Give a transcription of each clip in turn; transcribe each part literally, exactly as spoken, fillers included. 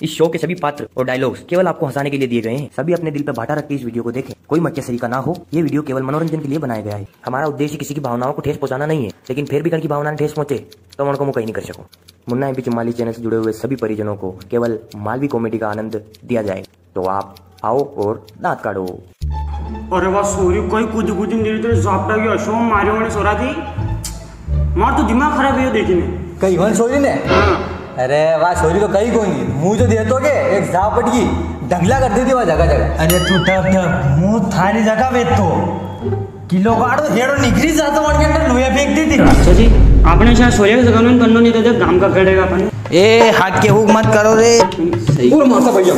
इस show के सभी पात्र और डायलॉग्स केवल आपको हंसाने के लिए दिए गए हैं। सभी अपने दिल पे भाटा रख के इस वीडियो को देखें। कोई मक्यासरी का ना हो, ये वीडियो केवल मनोरंजन के लिए बनाया गया है। हमारा उद्देश्य किसी की भावनाओं को ठेस पहुंचाना नहीं है, लेकिन फिर भी कण की भावना ने ठेस पहुंचे तो उनको मैं कहीं नहीं कर सकूं। मुन्ना एमपी चुम्माली चैनल से जुड़े हुए सभी परिजनों को केवल मालवी कॉमेडी का आनंद दिया जाए, तो आप आओ और दांत काढ़ो। अरे वा सोरी, कई कूदी कूदी ने तेरे झापटा की अशो मारे होने सोरा थी। मार तो दिमाग खराब है देखी ने। कई होन सोरी ने? हाँ। अरे वा सोरी तो कई कोई नहीं, मुंह जो देतो के एक झापट की ढंगला कर देती वा जगह जगह। अरे तू टप टप, मुंह थारी जगह वेतो। किलो काढ़ो हेड़ो निकली जातो, उनके अंदर लोया फेंक दी थी। अच्छा जी, आपने शायद सोरिया के जगह में करनो नहीं था, जब गांव का करेगा अपन। ए, हाथ के हुक मत करो रे। सही। और मारता भैया।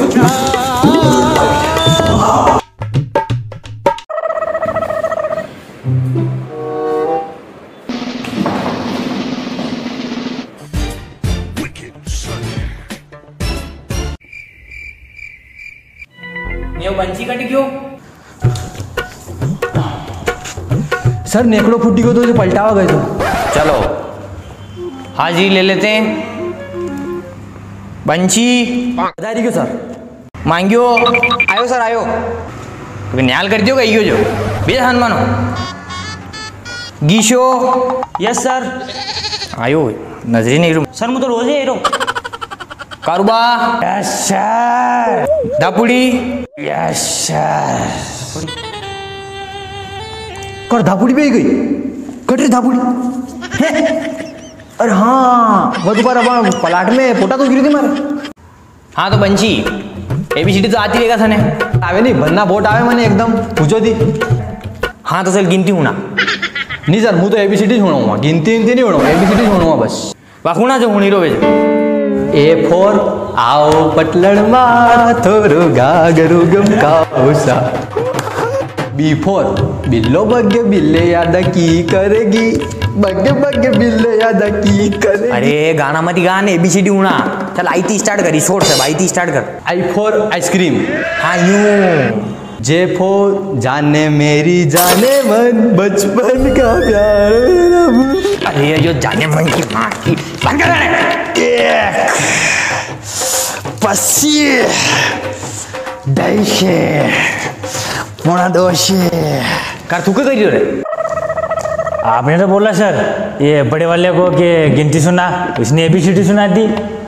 ने वो बंसी कट गयो। सर, नेकड़ो फूटी गयो तो जो पलटावा गए तो। चलो, हाजिरी ले लेते हैं। बंसी। पधारी गयो सर। मांग्यो। आयो सर, आयो। कभी न्याल कर दियो, गई हो जो। बेजा हनुमानो। गीशो। यस सर। आयो, नजरी नहीं रू। सर, मैं तो रोज ही रो। कारुबा। यस सर। धापुड़ी। यस सर। कर धापुड़ी पे ही गई। कट री धापुड़ी। हैं? अरे हाँ, वो दोबारा अपन प्लाट में पोटा तो गिरी थी मारे। हाँ तो बंसी, एबीसीडी तो आती रहेगा थाने। आवे नहीं, बनना बोट आवे मने एकदम, पूछो दी। हाँ तो चल गिनती हुणा। नहीं सर, मु तो एबीसीडी हुणाऊंगा, गिनती विनती नहीं हुणाऊंगा, एबीसीडी हुणाऊंगा बस। वा हुणा जो हुणी रोवे जो। A for आओ पटलण मा, थोरो गागरो गम काओ सा। B for बिल्लो बग्गे बिल्ले यादा की करेगी, बग्गे बग्गे बिल्ले यादा की करेगी। अरे गाना मत गा ने, एबीसीडी हुणा। चल आई ती स्टार्ट कर, इस ओर से आई ती स्टार्ट कर। I for ice cream। हाँ यूं। J for जाने मेरी जाने मन, बचपन का प्यार मेरा भूल। अरे यो जाने मन की माँ की, बंद कर रे। एक, पसी, ढाई से, पौना दो से। कर तू क्या कर रही हो रे? आपने तो बोला सर, ये बड़े वाले को कि गिनती सुना, इसने एबीसीडी सुना दी।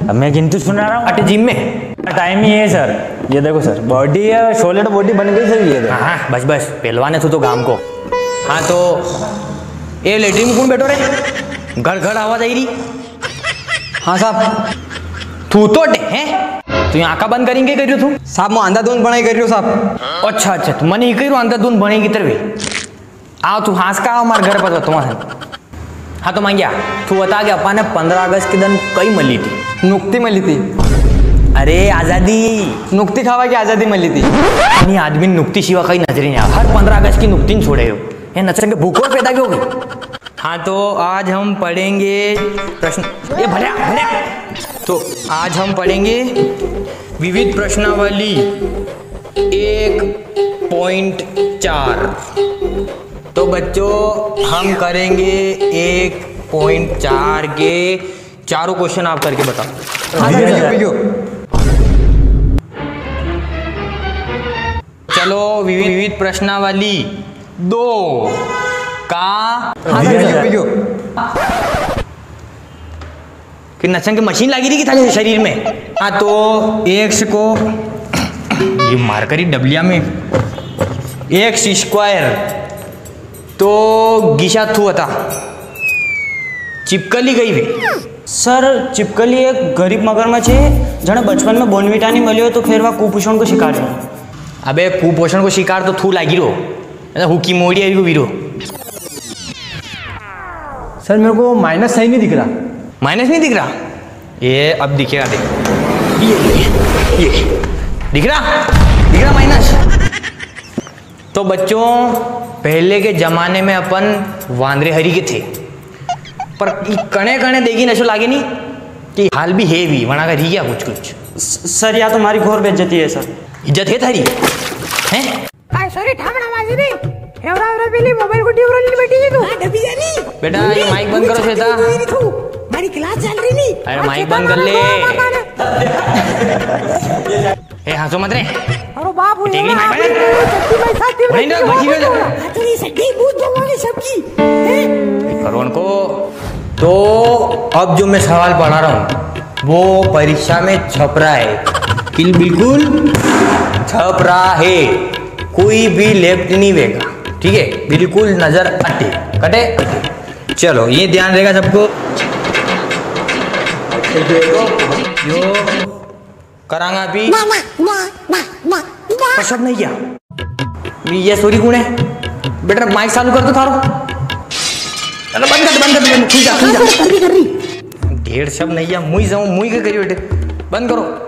अब मैं गिनती सुना रहा हूँ। अटे जिम में? टाइम ही है सर। ये देखो सर, बॉडी है, सॉलिड बॉडी बन गई सर, ये देखो। हाँ, हाँ, बस, बस, पहलवान है तू तो गांव को। हाँ, तो ये लेटरिन में कौन बैठो रे? घर, घर आवाज आई रही। हाँ साहब। तू तो अटे, हैं? तू यहाँ आंखा बंद करेंगे कर रही हो तू? साहब, मैं अंधाधुंध बनाई कर रही हूँ साहब। अच्छा, अच्छा, तू मने ही कह रही हूँ अंधाधुंध बनाई की तरह। आओ तू हंस का, आओ मारे घर पर, तुम्हारे। हाँ तो मांग्या, तू बता के अपने पन्द्रह अगस्त के दिन कई मली थी? नुक्ती मली थी। अरे आजादी। नुक्ती खावा की आजादी मली थी। यानी आदमी नुक्ती सिवा कई नजर ही नहीं आता। हर पन्द्रह अगस्त की नुक्ती नहीं छोड़े हो। ये नचर के भूख और पैदा क्यों हो गई? हाँ तो आज हम पढ़ेंगे प्रश्न, ये भल्या, भल्या। तो आज हम पढ़ेंगे विविध प्रश्नावली एक पॉइंट चार। तो बच्चों, हम करेंगे एक पॉइंट चार के चारों क्वेश्चन आप करके बताओ। हाँ, हाँ, सर। चलो, विविध, विविध प्रश्नावली दो का। हाँ, सर। कि नचन की मशीन लागी रही कि थारे शरीर में? हाँ, तो एक्स को ये मार करी डबलिया में, एक्स स्क्वायर तो गिशा थू था, चिपकली कई वे? सर, चिपकली एक गरीब मगरमच्छ है, जने बचपन में बोनविटा नहीं मिलियो तो फिर वह कुपोषण को शिकार है। अबे कुपोषण को शिकार तो थू लागी रो, हुकी मोड़ी आई को वीरो। सर, मेरे को माइनस सही नहीं दिख रहा। माइनस नहीं दिख रहा? ये अब दिखेगा, देख। ये, ये, ये। दिख रहा? दिख रहा माइनस? तो बच्चों, पहले के जमाने में अपन वांदरे हरी के थे, पर ई कणे कणे देखी नशो लागे नहीं कि हाल भी है भी, वणा का रही गया कुछ कुछ। स-, सर, या तो हमारी घोर बेइज्जती है, सर। इज्जत है थारी? हैं? काय सॉरी, ठामणा बाजी रे। हेवरा हेवरा पेली मोबाइल को टीवरो लेने बैठी है तू। हाँ, डबी जानी। बेटा, ये माइक बंद करो, श्वेता। तू ही नहीं तू। हमारी क्लास चल रही नहीं। अरे, माइक बंद कर ले। ए, हंसो मत रे। अरे बाप रे, टेकली मार। चट्टी भाई साहब, नहीं, नहीं, बची गई। अतरी सड्डी मुंह दबावे सबकी। हैं? करो उनको। तो अब जो मैं सवाल पढ़ा रहा हूँ, वो परीक्षा में छप रहा है। बिल-, बिल्कुल छप रहा है। कोई भी left नहीं वेगा, ठीक है? बिल्कुल नजर अटे, कटे, अटे। चलो, ये ध्यान रहेगा सबको। यो करांगा अभी। पर सब नहीं किया। ये सूरी कौन है? बेटा, माइक चालू कर दो थारो। अरे बंद कर, बंद कर, बंद। खुल जा, खुल जा। कर रही, कर रही। ढेर सब नहीं किया, मुई जाऊं, मुई के करी बेटे। बंद करो।